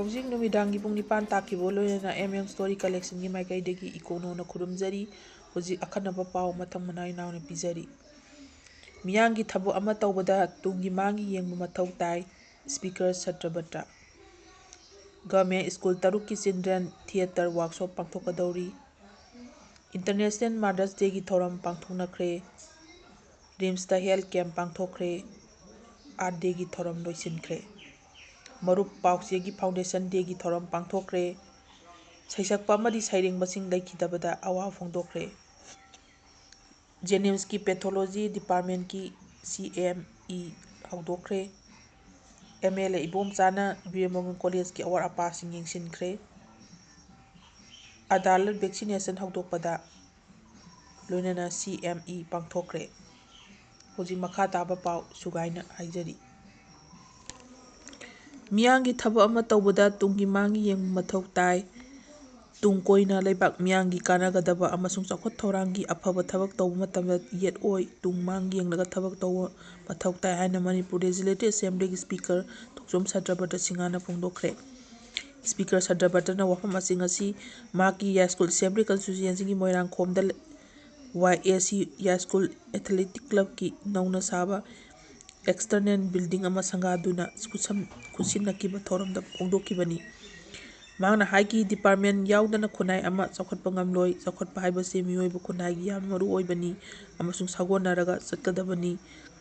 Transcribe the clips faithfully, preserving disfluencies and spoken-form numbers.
ꯍꯧꯖꯤꯛ ꯅꯨꯃꯤꯗꯥꯡꯒꯤ ꯄꯨꯡ ꯅꯤꯄꯥꯟ ꯇꯥꯈꯤꯕ ꯂꯣꯏꯅꯅ ꯑꯦꯝ ꯑꯦꯝ ꯁ꯭ꯇꯣꯔꯤ ꯀꯂꯦꯛꯁꯟꯒꯤ ꯃꯥꯏꯀꯩꯗꯒꯤ ꯏꯀꯣꯅꯣꯅ ꯈꯨꯔꯨꯝꯖꯔꯤ꯫ ꯍꯧꯖꯤꯛ ꯑꯈꯟꯅꯕ ꯄꯥꯎ ꯃꯊꯪ ꯃꯅꯥꯏ ꯅꯥꯏꯅ ꯄꯤꯖꯔꯤ꯫ ꯃꯤꯌꯥꯝꯒꯤ ꯊꯕꯛ ꯑꯃ ꯇꯧꯕꯗ ꯇꯨꯡꯒꯤ ꯃꯥꯡꯒꯤ ꯌꯦꯡꯕ ꯃꯊꯧ ꯇꯥꯏ, ꯁ꯭ꯄꯤꯀꯔ ꯁꯇ꯭ꯌꯕ꯭ꯔꯇ꯫ ꯒꯚꯔꯟꯃꯦꯟꯠ ꯁ꯭ꯀꯨꯜ ꯇꯔꯨꯛꯀꯤ ꯆꯤꯜꯗ꯭ꯔꯦꯟ ꯊꯤꯌꯦꯇꯔ ꯋꯥꯔꯛꯁꯣꯞ ꯄꯥꯡꯊꯣꯛꯀꯗꯧꯔꯤ꯫ ꯏꯟꯇꯔꯅꯦꯁꯅꯦꯜ ꯃꯥꯗꯔꯁ ꯗꯦꯒꯤ ꯊꯧꯔꯝ ꯄꯥꯡꯊꯣꯛꯅꯈ꯭ꯔꯦ꯫ ꯔꯤꯝꯁꯇ ꯍꯦꯜꯊ ꯀꯦꯝꯞ ꯄꯥꯡꯊꯣꯛꯈ꯭ꯔꯦ꯫ ꯑꯥꯔꯠ ꯗꯦꯒꯤ ꯊꯧꯔꯝ ꯂꯣꯏꯁꯤꯟꯈ꯭ꯔꯦ꯫ ꯃꯔꯨꯞ ꯄꯥꯎꯆꯦꯒꯤ ꯐꯥꯎꯟꯗꯦꯁꯟ ꯗꯦꯒꯤ ꯊꯧꯔꯝ ꯄꯥꯡꯊꯣꯛꯈ꯭ꯔꯦ꯫ ꯁꯩꯁꯛꯄ ꯑꯃꯗꯤ ꯁꯩꯔꯦꯡꯕꯁꯤꯡ ꯂꯩꯈꯤꯗꯕꯗ ꯑꯋꯥꯕ ꯐꯣꯡꯗꯣꯛꯈ꯭ꯔꯦ꯫ ꯖꯦꯅꯤꯝꯁꯀꯤ ꯄꯦꯊꯣꯂꯣꯖꯤ ꯗꯤꯄꯥꯔꯠꯃꯦꯟꯠꯀꯤ ꯁꯤ ꯑꯦꯝ ꯏ ꯍꯧꯗꯣꯛꯈ꯭ꯔꯦ꯫ ꯑꯦꯝ ꯑꯦꯜ ꯑꯦ ꯏꯕꯣꯝꯆꯥꯅ ꯕꯤꯔꯦꯝꯕꯒꯨꯟ ꯀꯣꯂꯦꯖꯀꯤ ꯑꯋꯥꯠ ꯑꯄꯥꯁꯤꯡ ꯌꯦꯡꯁꯤꯟꯈ꯭ꯔꯦ꯫ ꯑꯗꯥꯂꯠ ꯚꯦꯛꯁꯤꯅꯦꯁꯟ ꯍꯧꯗꯣꯛꯄꯗ ꯂꯣꯏꯅꯅ ꯁꯤ ꯑꯦꯝ ꯏ ꯄꯥꯡꯊꯣꯛꯈ꯭ꯔꯦ꯫ ꯍꯧꯖꯤꯛ ꯃꯈꯥ ꯇꯥꯕ ꯄꯥꯎ ꯁꯨꯒꯥꯏꯅ ꯍꯥꯏꯖꯔꯤ꯫ ꯃꯤꯌꯥꯝꯒꯤ ꯊꯕꯛ ꯑꯃ ꯇꯧꯕꯗ ꯇꯨꯡꯒꯤ ꯃꯥꯡꯒꯤ ꯌꯦꯡꯕ ꯃꯊꯧ ꯇꯥꯏ꯫ ꯇꯨꯡ ꯀꯣꯏꯅ ꯂꯩꯕꯥꯛ ꯃꯤꯌꯥꯝꯒꯤ ꯀꯥꯟꯅꯒꯗꯕ ꯑꯃꯁꯨꯡ ꯆꯥꯎꯈꯠ ꯊꯧꯔꯥꯡꯒꯤ ꯑꯐꯕ ꯊꯕꯛ ꯇꯧꯕ ꯃꯇꯝꯗ ꯌꯦꯠ ꯑꯣꯏ ꯇꯨꯡ ꯃꯥꯡ ꯌꯦꯡꯂꯒ ꯊꯕꯛ ꯇꯧꯕ ꯃꯊꯧ ꯇꯥꯏ ꯍꯥꯏꯅ ꯃꯅꯤꯄꯨꯔ ꯂꯦꯖꯤꯁꯂꯦꯇꯤꯚ ꯑꯦꯁꯦꯝꯕ꯭ꯂꯤꯒꯤ ꯁ꯭ꯄꯤꯀꯔ ꯊꯣꯛꯆꯣꯝ ꯁꯇ꯭ꯌꯕ꯭ꯔꯇ ꯁꯤꯡꯍꯅ ꯐꯣꯡꯗꯣꯛꯈ꯭ꯔꯦ꯫ ꯁ꯭ꯄꯤꯀꯔ ꯁꯇ꯭ꯌꯕ꯭ꯔꯇꯅ ꯋꯥꯐꯝ ꯑꯁꯤ ꯉꯁꯤ ꯃꯍꯥꯛꯀꯤ ꯌꯥꯏꯁ꯭ꯀꯨꯜ ꯑꯦꯁꯦꯝꯕ꯭ꯂꯤ ꯀꯟꯁꯇꯤꯇ꯭ꯌꯨꯌꯦꯟꯁꯤꯒꯤ ꯃꯣꯏꯔꯥꯡꯈꯣꯝꯗ ꯋꯥꯏ ꯑꯦ ꯁꯤ ꯌꯥꯏꯁ꯭ꯀꯨꯜ ꯑꯦꯊꯂꯦꯇꯤꯛ ꯀ꯭ꯂꯕꯀꯤ ꯅꯧꯅ ꯁꯥꯕ ꯑꯦꯛꯁꯇꯔꯅꯦꯜ ꯕꯤꯜꯗꯤꯡ ꯑꯃ ꯁꯪꯒꯥꯗꯨꯅ ꯈꯨꯠꯁꯝ-, ꯈꯨꯠꯁꯤꯟꯅꯈꯤꯕ ꯊꯧꯔꯝꯗ ꯐꯣꯡꯗꯣꯛꯈꯤꯕꯅꯤ꯫ ꯃꯍꯥꯛꯅ ꯍꯥꯏꯈꯤ, ꯗꯤꯄꯥꯔꯠꯃꯦꯟ ꯌꯥꯎꯗꯅ ꯈꯨꯟꯅꯥꯏ ꯑꯃ ꯆꯥꯎꯈꯠꯄ ꯉꯝꯂꯣꯏ꯫ ꯆꯥꯎꯈꯠꯄ ꯍꯥꯏꯕꯁꯤ ꯃꯤꯑꯣꯏꯕ ꯈꯨꯟꯅꯥꯏꯒꯤ ꯌꯥꯝꯅ ꯃꯔꯨ ꯑꯣꯏꯕꯅꯤ ꯑꯃꯁꯨꯡ ꯁꯥꯒꯣꯟꯅꯔꯒ ꯆꯠꯀꯗꯕꯅꯤ꯫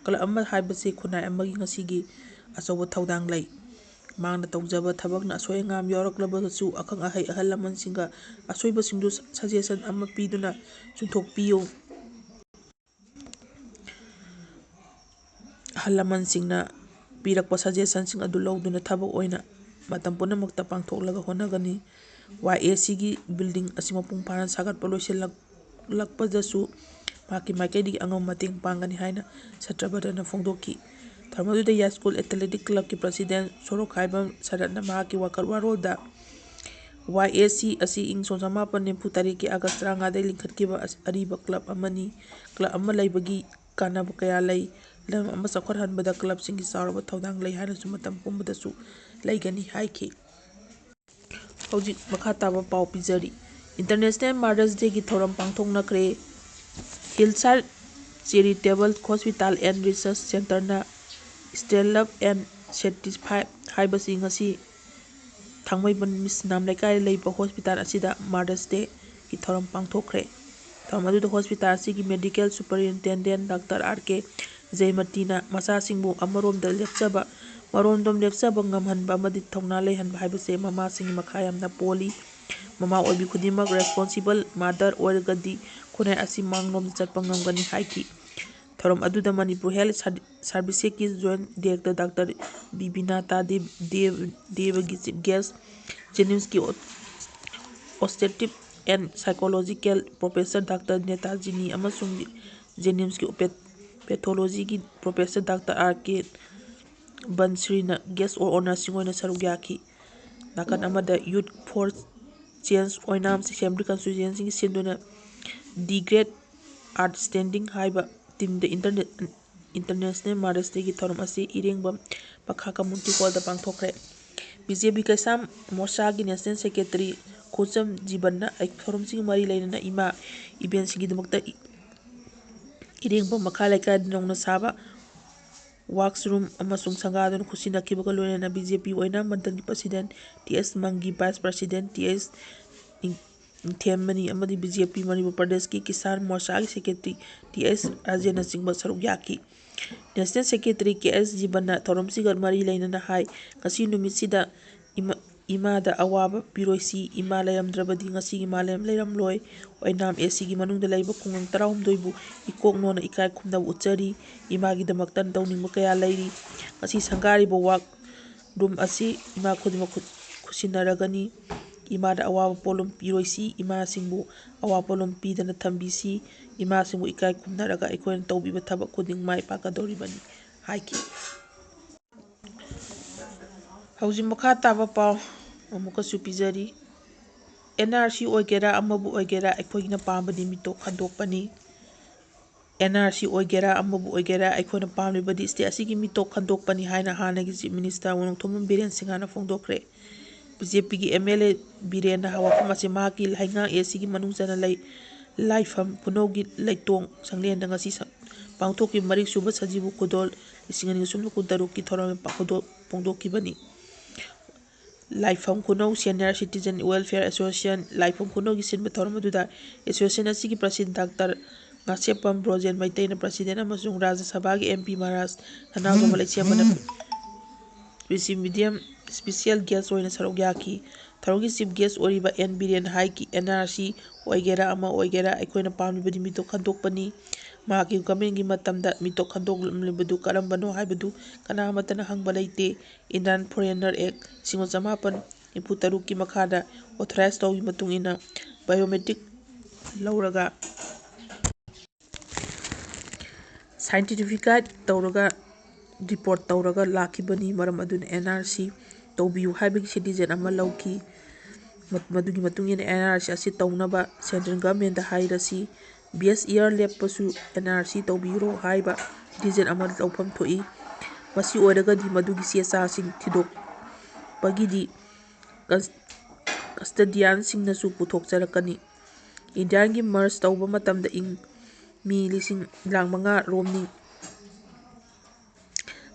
ꯀ꯭ꯂꯕ ꯑꯃ ꯍꯥꯏꯕꯁꯤ ꯈꯨꯟꯅꯥꯏ ꯑꯃꯒꯤ ꯉꯁꯤꯒꯤ ꯑꯆꯧꯕ ꯊꯧꯗꯥꯡ ꯂꯩ꯫ ꯃꯍꯥꯛꯅ ꯇꯧꯖꯕ ꯊꯕꯛꯅ ꯑꯁꯣꯏ ꯑꯉꯥꯝ ꯌꯥꯎꯔꯛꯂꯕꯁꯨ ꯑꯈꯪ ꯑꯍꯩ ꯑꯍꯜ ꯂꯃꯟꯁꯤꯡꯒ ꯑꯁꯣꯏꯕꯁꯤꯡꯗꯨ ꯁꯖꯦꯁꯟ ꯑꯃ ꯄꯤꯗꯨꯅ ꯆꯨꯝꯊꯣꯛꯄꯤꯌꯨ꯫ ꯑꯍꯜ ꯂꯃꯟꯁꯤꯡꯅ ꯄꯤꯔꯛꯄ ꯁꯖꯦꯁꯟꯁꯤꯡ ꯑꯗꯨ ꯂꯧꯗꯨꯅ ꯊꯕꯛ ꯑꯣꯏꯅ ꯃꯇꯝ ꯄꯨꯝꯅꯃꯛꯇ ꯄꯥꯡꯊꯣꯛꯂꯒ ꯍꯣꯠꯅꯒꯅꯤ꯫ ꯋꯥꯏ ꯑꯦ ꯁꯤꯒꯤ ꯕꯤꯜꯗꯤꯡ ꯑꯁꯤ ꯃꯄꯨꯡ ꯐꯥꯅ ꯁꯥꯒꯠꯄ ꯂꯣꯏꯁꯤꯜꯂꯛ-, ꯂꯛꯄꯗꯁꯨ ꯃꯍꯥꯛꯀꯤ ꯃꯥꯏꯀꯩꯗꯒꯤ ꯑꯉꯝꯕ ꯃꯇꯦꯡ ꯄꯥꯡꯒꯅꯤ ꯍꯥꯏꯅ ꯁꯇ꯭ꯌꯕ꯭ꯔꯇꯅ ꯐꯣꯡꯗꯣꯛꯈꯤ꯫ ꯊꯧꯔꯝ ꯑꯗꯨꯗ ꯌꯥꯏꯁ꯭ꯀꯨꯜ ꯑꯦꯊꯂꯦꯇꯤꯛ ꯀ꯭ꯂꯕꯀꯤ ꯄ꯭ꯔꯁꯤꯗꯦꯟꯠ ꯁꯣꯔꯣꯛꯈꯥꯏꯕꯝ ꯁꯔꯠꯅ ꯃꯍꯥꯛꯀꯤ ꯋꯥꯀꯠ ꯋꯥꯔꯣꯜꯗ ꯋꯥꯏ ꯑꯦ ꯁꯤ ꯑꯁꯤ ꯏꯪ ꯁꯣꯛ ꯆꯃꯥꯄꯟ ꯅꯤꯐꯨ ꯇꯔꯦꯠꯀꯤ ꯑꯥꯒꯁ꯭ꯠ ꯇꯔꯥꯃꯉꯥꯗ ꯂꯤꯡꯈꯠꯈꯤꯕ ꯑꯁ-, ꯑꯔꯤꯕ ꯀ꯭ꯂꯕ ꯑꯃꯅꯤ꯫ ꯀ꯭ꯂꯕ ꯑꯃ ꯂꯩꯕꯒꯤ ꯀꯥꯟꯅꯕ ꯀꯌꯥ ꯂꯩ꯫ ꯂꯝ ꯑꯃ ꯆꯥꯎꯈꯠꯍꯟꯕꯗ ꯀ꯭ꯂꯕꯁꯤꯡꯒꯤ ꯆꯥꯎꯔꯕ ꯊꯧꯗꯥꯡ ꯂꯩ ꯍꯥꯏꯅꯁꯨ ꯃꯇꯝ ꯄꯨꯝꯕꯗꯁꯨ ꯂꯩꯒꯅꯤ ꯍꯥꯏꯈꯤ꯫ ꯍꯧꯖꯤꯛ ꯃꯈꯥ ꯇꯥꯕ ꯄꯥꯎ ꯄꯤꯖꯔꯤ꯫ International Mother's Dayꯒꯤ ꯊꯧꯔꯝ ꯄꯥꯡꯊꯣꯛꯅꯈ꯭ꯔꯦ꯫ Hillside Charitable Hospital and Research Centreꯅ Stand Up and Satisfy ꯍꯥꯏꯕꯁꯤ ꯉꯁꯤ ꯊꯥꯡꯃꯩꯕꯟ ꯃꯤꯁꯅꯥꯝ ꯂꯩꯀꯥꯏꯗ ꯂꯩꯕ ꯍꯣꯁꯄꯤꯇꯥꯜ ꯑꯁꯤꯗ Mother's Dayꯒꯤ ꯊꯧꯔꯝ ꯄꯥꯡꯊꯣꯛꯈ꯭ꯔꯦ꯫ ꯊꯧꯔꯝ ꯑꯗꯨꯗ ꯍꯣꯁꯄꯤꯇꯥꯜ ꯑꯁꯤꯒꯤ medical superintendent ꯗꯥꯛꯇꯔ ꯑꯥꯔ ꯀꯦ ꯖꯌꯃꯇꯤꯅ ꯃꯆꯥꯁꯤꯡꯕꯨ ꯑꯃꯔꯣꯝꯗ ꯂꯦꯞꯆꯕ, ꯃꯔꯣꯝꯗꯣꯝ ꯂꯦꯞꯆꯕ ꯉꯝꯍꯟꯕ ꯑꯃꯗꯤ ꯊꯧꯅꯥ ꯂꯩꯍꯟꯕ ꯍꯥꯏꯕꯁꯦ ꯃꯃꯥꯁꯤꯡꯒꯤ ꯃꯈꯥ ꯌꯥꯝꯅ ꯄꯣꯜꯂꯤ꯫ ꯃꯃꯥ ꯑꯣꯏꯕꯤ ꯈꯨꯗꯤꯡꯃꯛ responsible mother ꯑꯣꯏꯔꯒꯗꯤ ꯈꯨꯟꯅꯥꯏ ꯑꯁꯤ ꯃꯥꯡꯂꯣꯝꯗ ꯆꯠꯄ ꯉꯝꯒꯅꯤ ꯍꯥꯏꯈꯤ꯫ ꯊꯧꯔꯝ ꯑꯗꯨꯗ ꯃꯅꯤꯄꯨꯔ Health Servicesꯀꯤ Joint Director doctor Bibinata Dev, Dev, ꯗꯦꯕꯒꯤ chief guest, JNIMSꯀꯤ obstetric and gynecological professor doctor ꯅꯦꯇꯥꯖꯤꯅꯤ ꯑꯃꯁꯨꯡ JNIMSꯀꯤ pathologyꯒꯤ professor ꯗꯥꯛꯇꯔ ꯑꯥꯔ ꯀꯦ ꯕꯟꯁ꯭ꯔꯤꯅ guest of honourꯁꯤꯡ ꯑꯣꯏꯅ ꯁꯔꯨꯛ ꯌꯥꯈꯤ꯫ ꯅꯥꯀꯟ ꯑꯃꯗ Youth for Change Oinam Assembly Constituencyꯒꯤ ꯁꯤꯟꯗꯨꯅ The Great Outstanding ꯍꯥꯏꯕ teamꯗ interna-, International Mother's Dayꯒꯤ ꯊꯧꯔꯝ ꯑꯁꯤ ꯏꯔꯦꯡꯕꯝ ꯄꯈꯥ community hallꯗ ꯄꯥꯡꯊꯣꯛꯈ꯭ꯔꯦ꯫ BJP ꯀꯩꯁꯥꯝ ꯃꯣꯔꯆꯥꯒꯤ National Secretary ꯈꯣꯆꯝ ꯖꯤꯕꯟꯅ ꯊꯧꯔꯝꯁꯤꯒ ꯃꯔꯤ ꯂꯩꯅꯅ ꯏꯃꯥ ꯏꯕꯦꯟꯁꯤꯡꯒꯤꯗꯃꯛꯇ ꯏꯔꯦꯡꯕꯝ ꯃꯈꯥ ꯂꯩꯀꯥꯏꯗ ꯅꯧꯅ ꯁꯥꯕ workshop ꯑꯃꯁꯨꯡ ꯁꯪꯒꯥꯗꯨꯅ ꯈꯨꯠꯁꯤꯟꯅꯈꯤꯕꯒ ꯂꯣꯏꯅꯅ BJP ꯑꯣꯏꯅꯥꯝ ꯃꯟꯗꯜꯒꯤ president ꯇꯤ ꯑꯦꯁ ꯃꯪꯒꯤ, vice president ꯇꯤ ꯑꯦꯁ ꯅꯤꯡ-, ꯅꯤꯡꯊꯦꯝꯃꯅꯤ ꯑꯃꯗꯤ BJP ꯃꯅꯤꯄꯨꯔ ꯄ꯭ꯔꯗꯦꯁꯀꯤ ꯀꯤꯁꯥꯟ ꯃꯣꯔꯆꯥꯒꯤ secretary ꯇꯤ ꯑꯦꯁ ꯔꯥꯖꯦꯟꯅꯆꯤꯡꯕ ꯁꯔꯨꯛ ꯌꯥꯈꯤ꯫ National Secretary ꯀꯦ ꯑꯦꯁ ꯖꯤꯕꯟꯅ ꯊꯧꯔꯝꯁꯤꯒ ꯃꯔꯤ ꯂꯩꯅꯅ ꯍꯥꯏ, ꯉꯁꯤ ꯅꯨꯃꯤꯠꯁꯤꯗ ꯏꯃꯥ, ꯏꯃꯥꯗ ꯑꯋꯥꯕ ꯄꯤꯔꯣꯏꯁꯤ, ꯏꯃꯥ ꯂꯩꯔꯝꯗ꯭ꯔꯕꯗꯤ ꯉꯁꯤꯒꯤ ꯃꯥꯂꯦꯝ ꯂꯩꯔꯝꯂꯣꯏ꯫ ꯑꯣꯏꯅꯥꯝ ꯑꯦ ꯁꯤꯒꯤ ꯃꯅꯨꯡꯗ ꯂꯩꯕ ꯈꯨꯡꯒꯪ ꯇꯔꯥꯍꯨꯝꯗꯣꯏꯕꯨ ꯏꯀꯣꯛ ꯅꯣꯟꯅ ꯏꯀꯥꯏ ꯈꯨꯝꯅꯕ ꯎꯠꯆꯔꯤ꯫ ꯏꯃꯥꯒꯤꯗꯃꯛꯇ ꯇꯧꯅꯤꯡꯕ ꯀꯌꯥ ꯂꯩꯔꯤ꯫ ꯉꯁꯤ ꯁꯪꯒꯥꯔꯤꯕ workshop ꯑꯁꯤ ꯏꯃꯥ ꯈꯨꯗꯤꯡꯃꯛ ꯈꯨꯠ-, ꯈꯨꯠꯁꯤꯟꯅꯔꯒꯅꯤ꯫ ꯏꯃꯥꯗ ꯑꯋꯥꯕ ꯄꯣꯠꯂꯨꯝ ꯄꯤꯔꯣꯏꯁꯤ, ꯏꯃꯥꯁꯤꯡꯕꯨ ꯑꯋꯥ ꯄꯣꯠꯂꯨꯝ ꯄꯤꯗꯅ ꯊꯝꯕꯤꯁꯤ꯫ ꯏꯃꯥꯁꯤꯡꯕꯨ ꯏꯀꯥꯏ ꯈꯨꯝꯅꯔꯒ ꯑꯩꯈꯣꯏꯅ ꯇꯧꯕꯤꯕ ꯊꯕꯛ ꯈꯨꯗꯤꯡ ꯃꯥꯏ ꯄꯥꯛꯀꯗꯧꯔꯤꯕꯅꯤ ꯍꯥꯏꯈꯤ꯫ ꯍꯧꯖꯤꯛ ꯃꯈꯥ ꯇꯥꯕ ꯄꯥꯎ ꯑꯃꯨꯛꯀꯁꯨ ꯄꯤꯖꯔꯤ꯫ NRC ꯑꯣꯏꯒꯦꯔꯥ, ꯑꯃꯕꯨ ꯑꯣꯏꯒꯦꯔꯥ, ꯑꯩꯈꯣꯏꯅ ꯄꯥꯝꯕꯗꯤ ꯃꯤꯇꯣꯞ ꯈꯟꯗꯣꯛꯄꯅꯤ꯫ NRC ꯑꯣꯏꯒꯦꯔꯥ, ꯑꯃꯕꯨ ꯑꯣꯏꯒꯦꯔꯥ, ꯑꯩꯈꯣꯏꯅ ꯄꯥꯝꯂꯤꯕꯗꯤ state ꯑꯁꯤꯒꯤ ꯃꯤꯇꯣꯞ ꯈꯟꯗꯣꯛꯄꯅꯤ ꯍꯥꯏꯅ ꯍꯥꯟꯅꯒꯤ Chief Minister ꯅꯣꯡꯊꯣꯝꯕꯝ ꯕꯤꯔꯦꯟ ꯁꯤꯡꯍꯅ ꯐꯣꯡꯗꯣꯛꯈ꯭ꯔꯦ꯫ ꯕꯤ ꯖꯦ ꯄꯤꯒꯤ ꯑꯦꯝ ꯑꯦꯜ ꯑꯦ ꯕꯤꯔꯦꯟꯅ ꯋꯥꯐꯝ ꯑꯁꯤ ꯃꯍꯥꯛꯀꯤ ꯂꯩꯉꯥꯛ ꯑꯦ ꯁꯤꯒꯤ ꯃꯅꯨꯡ ꯆꯟꯅ ꯂꯩ ꯂꯥꯏꯐꯝ ꯈꯨꯅꯧꯒꯤ ꯂꯩꯇꯣꯡ ꯁꯪꯂꯦꯟꯗ ꯉꯁꯤ ꯁ-, ꯄꯥꯡꯊꯣꯛꯈꯤꯕ ꯃꯔꯤꯛ ꯁꯨꯕ ꯁꯖꯤꯕꯨ ꯈꯨꯗꯣꯜ ꯂꯤꯁꯤꯡ ꯑꯅꯤ ꯁꯨꯞꯅ ꯀꯨꯟꯇꯔꯨꯛꯀꯤ ꯊꯧꯔꯝ ꯄꯥꯡꯊꯣꯛ-, ꯐꯣꯡꯗꯣꯛꯈꯤꯕꯅꯤ꯫ ꯂꯥꯏꯐꯝ ꯈꯨꯅꯧ Senior Citizen Welfare Association ꯂꯥꯏꯐꯝ ꯈꯨꯅꯧꯒꯤ ꯁꯤꯟꯕ ꯊꯧꯔꯝ ꯑꯗꯨꯗ association ꯑꯁꯤꯒꯤ president ꯗꯥꯛꯇꯔ ꯉꯥꯁꯦꯞꯄꯝ ꯕ꯭ꯔꯣꯖꯦꯟ ꯃꯩꯇꯩꯅ president ꯑꯃꯁꯨꯡ ꯔꯥꯖ꯭ꯌ ꯁꯚꯥꯒꯤ ꯑꯦꯝ ꯄꯤ ꯃꯍꯥꯔꯥꯖ ꯊꯅꯥꯖꯥꯎꯕ ꯂꯩꯁꯦꯝꯕꯅ presidium special guest ꯑꯣꯏꯅ ꯁꯔꯨꯛ ꯌꯥꯈꯤ꯫ ꯊꯧꯔꯝꯒꯤ chief guest ꯑꯣꯏꯔꯤꯕ ꯑꯦꯟ ꯕꯤꯔꯦꯟ ꯍꯥꯏꯈꯤ, "ꯑꯦꯟ ꯑꯥꯔ ꯁꯤ ꯑꯣꯏꯒꯦꯔꯥ ꯑꯃ ꯑꯣꯏꯒꯦꯔꯥ, ꯑꯩꯈꯣꯏꯅ ꯄꯥꯝꯂꯤꯕꯗꯤ ꯃꯤꯇꯣꯞ ꯈꯟꯗꯣꯛꯄꯅꯤ꯫ ꯃꯍꯥꯛꯀꯤ governmentꯀꯤ ꯃꯇꯝꯗ ꯃꯤꯇꯣꯞ ꯈꯟꯗꯣꯛꯂꯝꯂꯤꯕꯗꯨ ꯀꯔꯝꯕꯅꯣ ꯍꯥꯏꯕꯗꯨ ꯀꯅꯥ ꯑꯃꯠꯇꯅ ꯍꯪꯕ ꯂꯩꯇꯦ꯫ Indian Foreigner Act ꯂꯤꯁꯤꯡ ꯑꯃ ꯆꯃꯥꯄꯟ ꯅꯤꯐꯨ ꯇꯔꯨꯛꯀꯤ ꯃꯈꯥꯗ authorize ꯇꯧꯕꯒꯤ ꯃꯇꯨꯡ ꯏꯟꯅ biometric ꯂꯧꯔꯒ, certificate ꯇꯧꯔꯒ, deport ꯇꯧꯔꯒ ꯂꯥꯛꯈꯤꯕꯅꯤ꯫ ꯃꯔꯝ ꯑꯗꯨꯅ ꯑꯦꯟ ꯑꯥꯔ ꯁꯤ ꯇꯧꯕꯤꯌꯨ ꯍꯥꯏꯕꯒꯤ citizen ꯑꯃ ꯂꯧꯈꯤ꯫ ꯃ-, ꯃꯗꯨꯒꯤ ꯃꯇꯨꯡ ꯏꯟꯅ ꯑꯦꯟ ꯑꯥꯔ ꯁꯤ ꯑꯁꯤ ꯇꯧꯅꯕ central governmentꯇ ꯍꯥꯏꯔꯁꯤ꯫ Base year ꯂꯦꯞꯄꯁꯨ ꯑꯦꯟ ꯑꯥꯔ ꯁꯤ ꯇꯧꯕꯤꯔꯣ ꯍꯥꯏꯕ citizen ꯑꯃ ꯂꯧꯐꯝ ꯊꯣꯛꯏ꯫ ꯃꯁꯤ ꯑꯣꯏꯔꯒꯗꯤ ꯃꯗꯨꯒꯤ ꯆꯦ ꯆꯥꯡꯁꯤꯡ ꯊꯤꯗꯣꯛꯄꯒꯤꯗꯤ cus-, custodianꯁꯤꯡꯅꯁꯨ ꯄꯨꯊꯣꯛꯆꯔꯛꯀꯅꯤ꯫ Indiaꯒꯤ merge ꯇꯧꯕ ꯃꯇꯝꯗ ꯏꯪ ꯃꯤ ꯂꯤꯁꯤꯡ, ꯂꯥꯈ ꯃꯉꯥ ꯔꯣꯝꯅꯤ꯫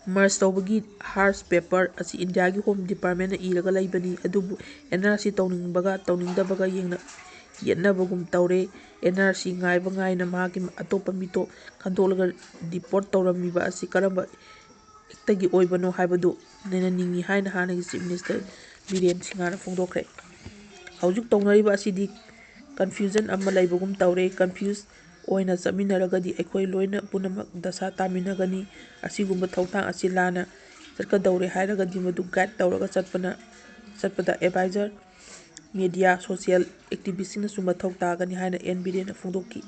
Merge ꯇꯧꯕꯒꯤ hard paper ꯑꯁꯤ Indiaꯒꯤ Home Departmentꯅ ꯏꯔꯒ ꯂꯩꯕꯅꯤ, ꯑꯗꯨꯕꯨ ꯑꯦꯟ ꯑꯥꯔ ꯁꯤ ꯇꯧꯅꯤꯡꯕꯒ ꯇꯧꯅꯤꯡꯗꯕꯒ ꯌꯦꯡꯅ-, ꯌꯦꯠꯅꯕꯒꯨꯝ ꯇꯧꯔꯦ꯫ ꯑꯦꯟ ꯑꯥꯔ ꯁꯤ ꯉꯥꯏꯕ ꯉꯥꯏꯅ ꯃꯍꯥꯛꯀꯤ ꯑꯇꯣꯞꯄ ꯃꯤꯇꯣꯞ ꯈꯟꯗꯣꯛꯂꯒ deport ꯇꯧꯔꯝꯃꯤꯕ ꯑꯁꯤ ꯀꯔꯝꯕ ꯇꯒꯤ ꯑꯣꯏꯕꯅꯣ ꯍꯥꯏꯕꯗꯨ ꯅꯩꯅꯅꯤꯡꯏ ꯍꯥꯏꯅ ꯍꯥꯟꯅꯒꯤ Chief Minister ꯕꯤꯔꯦꯟ ꯁꯤꯡꯍꯅ ꯐꯣꯡꯗꯣꯛꯈ꯭ꯔꯦ꯫ ꯍꯧꯖꯤꯛ ꯇꯧꯅꯔꯤꯕ ꯑꯁꯤꯗꯤ confusion ꯑꯃ ꯂꯩꯕꯒꯨꯝ ꯇꯧꯔꯦ꯫ Confuse ꯑꯣꯏꯅ ꯆꯠꯃꯤꯟꯅꯔꯒꯗꯤ ꯑꯩꯈꯣꯏ ꯂꯣꯏꯅ ꯄꯨꯝꯅꯃꯛ ꯗꯁꯥ ꯇꯥꯃꯤꯟꯅꯒꯅꯤ꯫ ꯑꯁꯤꯒꯨꯝꯕ ꯊꯧꯗꯥꯡ ꯑꯁꯤ ꯂꯥꯟꯅ ꯆꯠꯀꯗꯧꯔꯦ ꯍꯥꯏꯔꯒꯗꯤ ꯃꯗꯨ guide ꯇꯧꯔꯒ ꯆꯠꯄꯅ, ꯆꯠꯄꯗ advisor, media, social activistꯁꯤꯡꯅꯁꯨ ꯃꯊꯧ ꯇꯥꯒꯅꯤ ꯍꯥꯏꯅ ꯑꯦꯟ ꯕꯤꯔꯦꯟꯅ ꯐꯣꯡꯗꯣꯛꯈꯤ꯫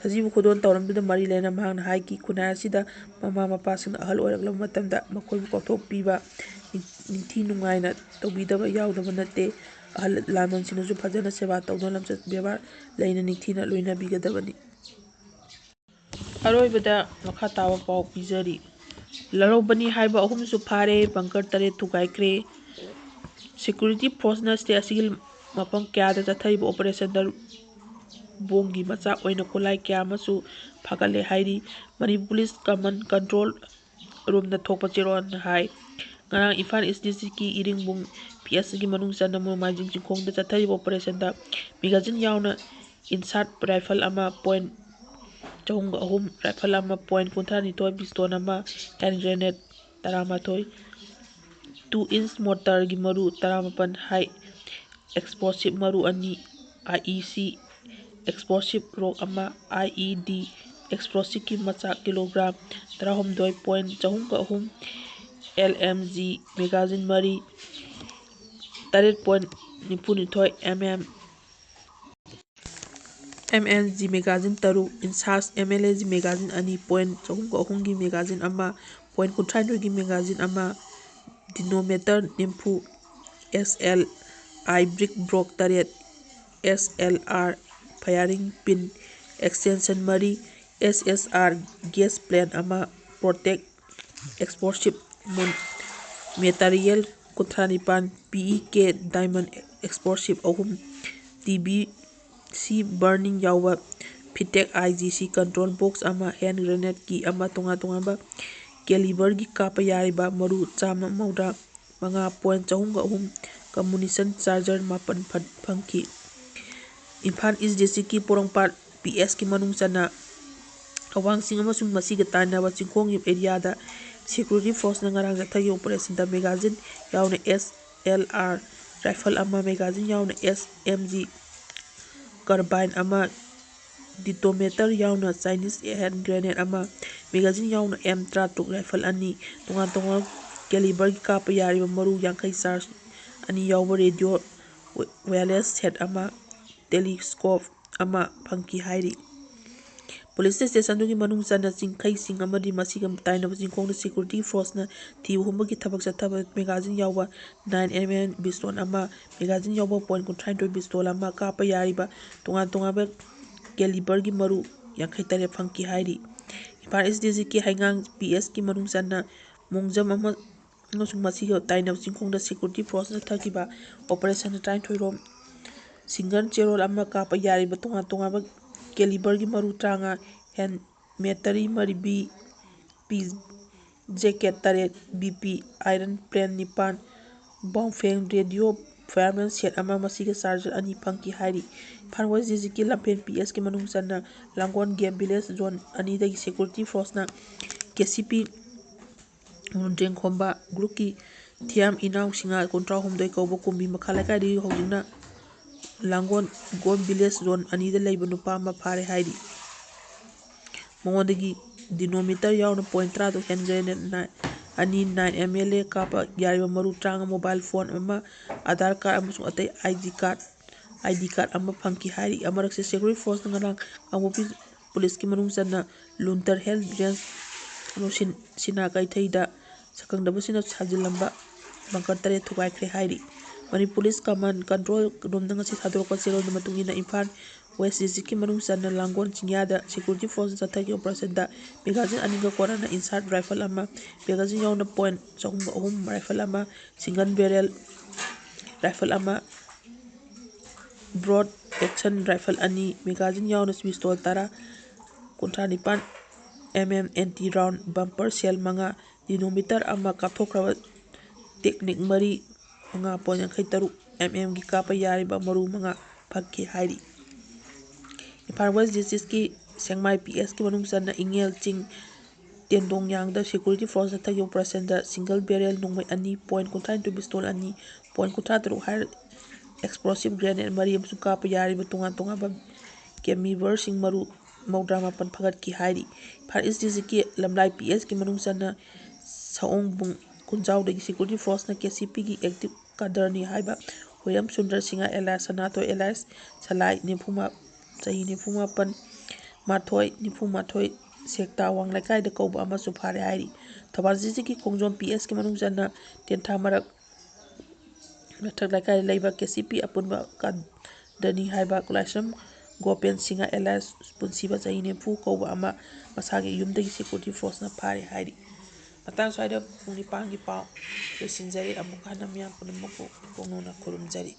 ꯁꯖꯤꯕꯨ ꯈꯨꯗꯣꯜ ꯊꯧꯔꯝꯗꯨꯗ ꯃꯔꯤ ꯂꯩꯅꯅ ꯃꯍꯥꯛꯅ ꯍꯥꯏꯈꯤ, ꯈꯨꯟꯅꯥꯏ ꯑꯁꯤꯗ ꯃꯃꯥ ꯃꯄꯥꯁꯤꯡꯅ ꯑꯍꯜ ꯑꯣꯏꯔꯛꯂꯕ ꯃꯇꯝꯗ ꯃꯈꯣꯏꯕꯨ ꯀꯥꯎꯊꯣꯛꯄꯤꯕ, ꯅꯤꯡ-, ꯅꯤꯡꯊꯤ ꯅꯨꯡꯉꯥꯏꯅ ꯇꯧꯕꯤꯗꯕ ꯌꯥꯎꯗꯕ ꯅꯠꯇꯦ꯫ ꯑꯍꯜ ꯂꯃꯟꯁꯤꯡꯅꯁꯨ ꯐꯖꯅ ꯁꯦꯕꯥ ꯇꯧꯗꯨꯅ ꯂꯝꯆꯠ ꯕꯦꯕꯥꯔ ꯂꯩꯅ ꯅꯤꯡꯊꯤꯅ ꯂꯣꯏꯅꯕꯤꯒꯗꯕꯅꯤ꯫ ꯑꯔꯣꯏꯕꯗ ꯃꯈꯥ ꯇꯥꯕ ꯄꯥꯎ ꯄꯤꯖꯔꯤ꯫ ꯂꯥꯜꯍꯧꯕꯅꯤ ꯍꯥꯏꯕ ꯑꯍꯨꯝꯁꯨ ꯐꯥꯔꯦ, bunker ꯇꯔꯦꯠ ꯊꯨꯒꯥꯏꯈ꯭ꯔꯦ꯫ Security forceꯅ state ꯑꯁꯤꯒꯤ ꯃꯐꯝ ꯀꯌꯥꯗ ꯆꯠꯊꯔꯤꯕ operationꯗ ꯕꯣꯝꯒꯤ ꯃꯆꯥꯛ ꯑꯣꯏꯅ ꯈꯨꯠꯂꯥꯏ ꯀꯌꯥ ꯑꯃꯁꯨ ꯐꯥꯒꯠꯂꯦ ꯍꯥꯏꯔꯤ꯫ ꯃꯅꯤꯄꯨꯔ Police Command Control Roomꯅ ꯊꯣꯛꯄ ꯆꯦꯔꯣꯜꯅ ꯍꯥꯏ꯫ ꯉꯔꯥꯡ ꯏꯝꯐꯥꯜ East Districtꯀꯤ ꯏꯔꯤꯡꯕꯨꯡ P Sꯒꯤ ꯃꯅꯨꯡ ꯆꯟꯅ ꯅꯣꯡꯃꯥꯏꯖꯤꯡ ꯆꯤꯡꯈꯣꯡꯗ ꯆꯠꯊꯔꯤꯕ operationꯗ magazine ꯌꯥꯎꯅ INSAR rifle ꯑꯃ, point ꯆꯍꯨꯝꯒ ꯑꯍꯨꯝ rifle ꯑꯃ, point ꯀꯨꯟꯊ꯭ꯔꯥꯅꯤꯊꯣꯏ pistol ꯑꯃ, hand grenade ꯇꯔꯥꯃꯥꯊꯣꯏ, two inch mortarꯒꯤ ꯃꯔꯨ ꯇꯔꯥꯃꯥꯄꯟ, high explosive ꯃꯔꯨ ꯑꯅꯤ, IEC explosive rock ꯑꯃ, IED explosiveꯀꯤ ꯃꯆꯥꯛ kilogram ꯇꯔꯥꯍꯨꯝꯗꯣꯏ, point ꯆꯍꯨꯝꯒ ꯑꯍꯨꯝ, LMG magazine ꯃꯔꯤ, ꯇꯔꯦꯠ point ꯅꯤꯐꯨꯅꯤꯊꯣꯏ MM MLG magazine ꯇꯔꯨꯛ, INSAR MLG magazine ꯑꯅꯤ, point ꯆꯍꯨꯝꯒ ꯑꯍꯨꯝꯒꯤ magazine ꯑꯃ, point ꯀꯨꯟꯊ꯭ꯔꯥꯅꯤꯊꯣꯏꯒꯤ magazine ꯑꯃ, detonator ꯅꯤꯐꯨ, SLI brick block ꯇꯔꯦꯠ, SLR firing pin extension ꯃꯔꯤ, SSR gas plan ꯑꯃ, protect explosive material ꯀꯨꯟꯊ꯭ꯔꯥ ꯅꯤꯄꯥꯟ, PEK diamond explosive ꯑꯍꯨꯝ, TBC burning ꯌꯥꯎꯕ Fitek IGC control box ꯑꯃ, hand grenade kit ꯑꯃ, ꯇꯣꯉꯥꯟ ꯇꯣꯉꯥꯟꯕ caliberꯒꯤ ꯀꯥꯞꯄ ꯌꯥꯔꯤꯕ ꯃꯔꯨ ꯆꯥꯝꯃ ꯃꯧꯗ꯭ꯔꯥ ꯃꯉꯥ, point ꯆꯍꯨꯝꯒ ꯑꯍꯨꯝ, communication charger ꯃꯥꯄꯟ ꯐ-, ꯐꯪꯈꯤ꯫ ꯏꯝꯐꯥꯜ East Districtꯀꯤ ꯄꯣꯔꯣꯝꯄꯥꯠ P Sꯀꯤ ꯃꯅꯨꯡ ꯆꯟꯅ ꯑꯋꯥꯡ ꯆꯤꯡ ꯑꯃꯁꯨꯡ ꯃꯁꯤꯒ ꯇꯥꯏꯅꯕ ꯆꯤꯡꯈꯣꯡꯒꯤ areaꯗ security forceꯅ ꯉꯔꯥꯡ ꯆꯠꯊꯈꯤꯕ operationꯗ magazine ꯌꯥꯎꯅ SLR rifle ꯑꯃ, magazine ꯌꯥꯎꯅ SMG carbine ꯑꯃ, detonator ꯌꯥꯎꯅ Chinese hand grenade ꯑꯃ, magazine ꯌꯥꯎꯅ M ꯇꯔꯥꯇꯔꯨꯛ rifle ꯑꯅꯤ, ꯇꯣꯉꯥꯟ ꯇꯣꯉꯥꯟꯕ caliberꯒꯤ ꯀꯥꯞꯄ ꯌꯥꯔꯤꯕ ꯃꯔꯨ ꯌꯥꯡꯈꯩ charge ꯑꯅꯤ ꯌꯥꯎꯕ radio wireless set ꯑꯃ, telescope ꯑꯃ ꯐꯪꯈꯤ ꯍꯥꯏꯔꯤ꯫ Police stationꯗꯨꯒꯤ ꯃꯅꯨꯡ ꯆꯟꯅ ꯆꯤꯡꯈꯩꯁꯤꯡ ꯑꯃꯗꯤ ꯃꯁꯤꯒ ꯇꯥꯏꯅꯕ ꯆꯤꯡꯈꯣꯡꯗ security forceꯅ ꯊꯤꯕ ꯍꯨꯝꯕꯒꯤ ꯊꯕꯛ ꯆꯠꯊꯕ magazine ꯌꯥꯎꯕ nine MM pistol ꯑꯃ, magazine ꯌꯥꯎꯕ point ꯀꯨꯟꯊ꯭ꯔꯥꯅꯤꯊꯣꯏ pistol ꯑꯃ, ꯀꯥꯞꯄ ꯌꯥꯔꯤꯕ ꯇꯣꯉꯥꯟ ꯇꯣꯉꯥꯟꯕ caliberꯒꯤ ꯃꯔꯨ ꯌꯥꯡꯈꯩ ꯇꯔꯦꯠ ꯐꯪꯈꯤ ꯍꯥꯏꯔꯤ꯫ ꯏꯝꯐꯥꯜ East Districtꯀꯤ ꯍꯩꯉꯥꯡ P Sꯀꯤ ꯃꯅꯨꯡ ꯆꯟꯅ ꯃꯣꯡꯖꯝ ꯑꯃ ꯑꯃꯁꯨꯡ ꯃꯁꯤꯒ ꯇꯥꯏꯅꯕ ꯆꯤꯡꯈꯣꯡꯗ ꯁꯦꯀ꯭ꯌꯨꯔꯤꯇꯤ ꯐꯣꯔꯁꯅ ꯆꯠꯊꯈꯤꯕ ꯑꯣꯄꯔꯦꯁꯟꯗ ꯇꯔꯥꯅꯤꯊꯣꯏ ꯔꯣꯝ ꯁꯤꯡꯒꯟ ꯆꯦꯔꯣꯜ ꯑꯃ ꯀꯥꯞꯄ ꯌꯥꯔꯤꯕ ꯇꯣꯉꯥꯟ ꯇꯣꯉꯥꯟꯕ ꯀꯦꯂꯤꯕꯔꯒꯤ ꯃꯔꯨ ꯇꯔꯥꯃꯉꯥ, ꯍꯦꯟ ꯃꯦꯇꯔꯤ ꯃꯔꯤ, ꯕꯤ ꯄꯤ ꯖꯦꯀꯦꯠ ꯇꯔꯦꯠ, ꯕꯤ ꯄꯤ ꯑꯥꯏꯔꯟ ꯄ꯭ꯂꯦꯟ ꯅꯤꯄꯥꯟ, ꯕꯥꯎꯐꯦꯡ ꯔꯦꯗꯤꯑꯣ ꯐꯥꯌꯔꯃꯦꯟ ꯁꯦꯠ ꯑꯃ, ꯃꯁꯤꯒ ꯆꯥꯔꯖꯔ ꯑꯅꯤ ꯐꯪꯈꯤ ꯍꯥꯏꯔꯤ꯫ ꯏꯝꯐꯥꯜ ꯋꯦꯁ ꯗꯤꯁꯇ꯭ꯔꯤꯛꯀꯤ ꯂꯝꯐꯦꯜ ꯄꯤ ꯑꯦꯁꯀꯤ ꯃꯅꯨꯡ ꯆꯟꯅ ꯂꯥꯡꯒꯣꯜ ꯒꯦꯝ ꯚꯤꯂꯦꯖ ꯖꯣꯟ ꯑꯅꯤꯗꯒꯤ ꯁꯦꯀ꯭ꯌꯨꯔꯤꯇꯤ ꯐꯣꯔꯁꯅ ꯀꯦ ꯁꯤ ꯄꯤ ꯃꯨꯟꯗ꯭ꯔꯦꯡꯈꯣꯝꯕ ꯒ꯭ꯔꯨꯞꯀꯤ ꯊꯤꯌꯥꯝ ꯏꯅꯥꯎ ꯁꯤꯡꯉꯥ ꯀꯨꯟꯊ꯭ꯔꯥꯍꯨꯝꯗꯣꯏ ꯀꯧꯕ ꯀꯨꯝꯕꯤ ꯃꯈꯥ ꯂꯩꯀꯥꯏꯗꯒꯤ ꯍꯧꯖꯤꯛꯅ ꯂꯥꯡꯒꯣꯜ ꯒꯣꯜ ꯚꯤꯂꯦꯖ ꯖꯣꯟ ꯑꯅꯤꯗ ꯂꯩꯕ ꯅꯨꯄꯥ ꯑꯃ ꯐꯥꯔꯦ ꯍꯥꯏꯔꯤ꯫ ꯃꯉꯣꯟꯗꯒꯤ ꯗꯤꯅꯣꯃꯤꯇꯔ ꯌꯥꯎꯅ ꯄꯣꯏꯟ ꯇꯔꯥꯇꯔꯨꯛ ꯍꯦꯟ ꯒ꯭ꯔꯦꯅꯦꯗ ꯅꯥꯏꯟ, ꯑꯅꯤ, ꯅꯥꯏꯟ ꯑꯦꯝ ꯑꯦꯜ ꯑꯦ ꯀꯥꯞꯄ ꯌꯥꯔꯤꯕ ꯃꯔꯨ ꯇꯔꯥꯃꯉꯥ, ꯃꯣꯕꯥꯏꯜ ꯐꯣꯟ ꯑꯃ, ꯑꯙꯥꯔ ꯀꯥꯔꯗ ꯑꯃꯁꯨꯡ ꯑꯇꯩ I D card, I D card ꯑꯃ ꯐꯪꯈꯤ ꯍꯥꯏꯔꯤ꯫ ꯑꯃꯔꯛꯁꯦ ꯁꯦꯀ꯭ꯌꯨꯔꯤꯇꯤ ꯐꯣꯔꯁꯅ ꯉꯔꯥꯡ ꯀꯥꯡꯄꯣꯛꯄꯤ ꯄꯨꯂꯤꯁꯀꯤ ꯃꯅꯨꯡ ꯆꯟꯅ ꯂꯨꯟꯇꯔ ꯍꯦꯜ ꯔꯦꯟꯖ ꯑꯃꯁꯨꯡ ꯁꯤꯟ-, ꯁꯤꯅꯥ ꯀꯩꯊꯩꯗ ꯁꯛꯈꯪꯗꯕꯁꯤꯡꯅ ꯁꯥꯖꯤꯜꯂꯝꯕ ꯕꯪꯀꯔ ꯇꯔꯦꯠ ꯊꯨꯒꯥꯏꯈ꯭ꯔꯦ ꯍꯥꯏꯔꯤ꯫ ꯃꯅꯤ ꯄꯨꯂꯤꯁ ꯀꯃꯥꯟ ꯀꯟꯇ꯭ꯔꯣꯜ ꯔꯨꯝꯗ ꯉꯁꯤ ꯊꯥꯗꯣꯔꯛꯄ ꯆꯦꯔꯣꯜꯒꯤ ꯃꯇꯨꯡ ꯏꯟꯅ ꯏꯝꯐꯥꯜ ꯋꯦꯁ ꯗꯤꯁꯇ꯭ꯔꯤꯛꯀꯤ ꯃꯅꯨꯡ ꯆꯟꯅ ꯂꯥꯡꯒꯣꯜ ꯆꯤꯡꯌꯥꯗ ꯁꯦꯀ꯭ꯌꯨꯔꯤꯇꯤ ꯐꯣꯔꯁꯅ ꯆꯠꯊꯈꯤꯕ ꯑꯣꯄꯔꯦꯁꯟꯗ ꯃꯦꯒꯥꯖꯤꯟ ꯑꯅꯤꯒ ꯀꯣꯟꯅꯅ ꯏꯟꯁꯥꯔꯠ ꯔꯥꯏꯐꯜ ꯑꯃ, ꯃꯦꯒꯥꯖꯤꯟ ꯌꯥꯎꯅ ꯄꯣꯏꯟ ꯆꯍꯨꯝꯒ ꯑꯍꯨꯝ ꯔꯥꯏꯐꯜ ꯑꯃ, ꯁꯤꯡꯒꯜ ꯕꯦꯔꯦꯜ ꯔꯥꯏꯐꯜ ꯑꯃ, ꯕ꯭ꯔꯣꯗ ꯑꯦꯛꯁꯟ ꯔꯥꯏꯐꯜ ꯑꯅꯤ, ꯃꯦꯒꯥꯖꯤꯟ ꯌꯥꯎꯅ ꯄꯤꯁꯇꯣꯜ ꯇꯔꯥ, ꯀꯨꯟꯊ꯭ꯔꯥ ꯅꯤꯄꯥꯟ M M anti round bumper ꯁꯦꯜ ꯃꯉꯥ, ꯗꯤꯅꯣꯃꯤꯇꯔ ꯑꯃ, ꯀꯥꯞꯊꯣꯛꯈ꯭ꯔꯕ ꯇꯦꯛꯅꯤꯛ ꯃꯔꯤ, ꯃꯉꯥ ꯄꯣꯏꯟ ꯌꯥꯡꯈꯩ ꯇꯔꯨꯛ ꯑꯦꯝ ꯑꯦꯝꯒꯤ ꯀꯥꯞꯄ ꯌꯥꯔꯤꯕ ꯃꯔꯨ ꯃꯉꯥ ꯐꯪꯈꯤ ꯍꯥꯏꯔꯤ꯫ ꯏꯝꯐꯥꯜ ꯋꯦꯁ ꯗꯤꯁꯇ꯭ꯔꯤꯛꯀꯤ ꯁꯦꯡꯃꯥꯏ ꯄꯤ ꯑꯦꯁꯀꯤ ꯃꯅꯨꯡ ꯆꯟꯅ ꯏꯉꯦꯜ ꯆꯤꯡ ꯇꯦꯟꯗꯣꯡꯌꯥꯡꯗ ꯁꯦꯀ꯭ꯌꯨꯔꯤꯇꯤ ꯐꯣꯔꯁ ꯆꯠꯊꯈꯤꯕ ꯑꯣꯄꯔꯦꯁꯟꯗ ꯁꯤꯡꯒꯜ ꯕꯦꯔꯦꯜ ꯅꯣꯡꯃꯩ ꯑꯅꯤ, ꯄꯣꯏꯟ ꯀꯨꯟꯊ꯭ꯔꯥ ꯏꯟꯇꯨ ꯄꯤꯁꯇꯣꯜ ꯑꯅꯤ, ꯄꯣꯏꯟ ꯀꯨꯟꯊ꯭ꯔꯥ ꯇꯔꯨꯛ ꯍꯥꯏ ꯑꯦꯛꯁꯄ꯭ꯂꯣꯁꯤꯞ ꯒ꯭ꯔꯦꯅꯦꯗ ꯃꯔꯤ ꯑꯃꯁꯨꯡ ꯀꯥꯞꯄ ꯌꯥꯔꯤꯕ ꯇꯣꯉꯥꯟ ꯇꯣꯉꯥꯟꯕ ꯀꯦꯃꯤꯕꯔꯁꯤꯡ ꯃꯔꯨ ꯃꯧꯗ꯭ꯔꯥ ꯃꯥꯄꯟ ꯐꯥꯒꯠꯈꯤ ꯍꯥꯏꯔꯤ꯫ ꯏꯝꯐꯥꯜ ꯏꯁ ꯗꯤꯁꯇ꯭ꯔꯤꯛꯀꯤ ꯂꯝꯂꯥꯏ ꯄꯤ ꯑꯦꯁꯀꯤ ꯃꯅꯨꯡ ꯆꯟꯅ ꯁꯑꯣꯡꯕꯨꯡ ꯈꯨꯟꯖꯥꯎꯗꯒꯤ ꯁꯦꯀ꯭ꯌꯨꯔꯤꯇꯤ ꯐꯣꯔꯁꯅ ꯀꯦ ꯁꯤ ꯄꯤꯒꯤ ꯑꯦꯛꯇꯤꯞ ꯀꯥꯗꯔꯅꯤ ꯍꯥꯏꯕ ꯍꯨꯏꯔꯝ ꯁꯨꯟꯗꯔ ꯁꯤꯡꯍ ꯑꯦꯂꯥꯏꯁ ꯁꯅꯥꯊꯣꯏ ꯑꯦꯂꯥꯏꯁ ꯁꯂꯥꯏ ꯅꯤꯐꯨ ꯃꯥ-, ꯆꯍꯤ ꯅꯤꯐꯨ ꯃꯥꯄꯟ, ꯃꯥꯊꯣꯏ, ꯅꯤꯐꯨ ꯃꯥꯊꯣꯏ ꯁꯦꯛꯇꯥ ꯋꯥꯡ ꯂꯩꯀꯥꯏꯗ ꯀꯧꯕ ꯑꯃꯁꯨ ꯐꯥꯔꯦ ꯍꯥꯏꯔꯤ꯫ ꯊꯧꯕꯥꯜ ꯗꯤꯁꯇ꯭ꯔꯤꯛꯀꯤ ꯈꯣꯡꯖꯣꯝ ꯄꯤ ꯑꯦꯁꯀꯤ ꯃꯅꯨꯡ ꯆꯟꯅ ꯇꯦꯟꯊꯥ ꯃꯔꯛ ꯃꯊꯛ ꯂꯩꯀꯥꯏꯗ ꯂꯩꯕ ꯀꯦ ꯁꯤ ꯄꯤ ꯑꯄꯨꯟꯕ ꯀꯥꯗꯔꯅꯤ ꯍꯥꯏꯕ ꯈꯨꯂꯥꯏꯁ꯭ꯔꯝ ꯒꯣꯄꯦꯟ ꯁꯤꯡꯍ ꯑꯦꯂꯥꯏꯁ ꯄꯨꯟꯁꯤꯕ ꯆꯍꯤ ꯅꯤꯐꯨ ꯀꯧꯕ ꯑꯃ ꯃꯁꯥꯒꯤ ꯌꯨꯝꯗꯒꯤ ꯁꯦꯀ꯭ꯌꯨꯔꯤꯇꯤ ꯐꯣꯔꯁꯅ ꯐꯥꯔꯦ ꯍꯥꯏꯔꯤ꯫ ꯃꯇꯥꯡ ꯁ꯭ꯋꯥꯏꯗ ꯄꯨꯡ ꯅꯤꯄꯥꯟꯒꯤ ꯄꯥꯎ ꯂꯣꯏꯁꯤꯟꯖꯔꯤ꯫ ꯑꯃꯨꯛ ꯍꯟꯅ ꯃꯤꯌꯥꯝ ꯄꯨꯝꯅꯃꯛꯄꯨ ꯏꯄꯨꯡ ꯅꯧꯅ ꯈꯨꯔꯨꯝꯖꯔꯤ꯫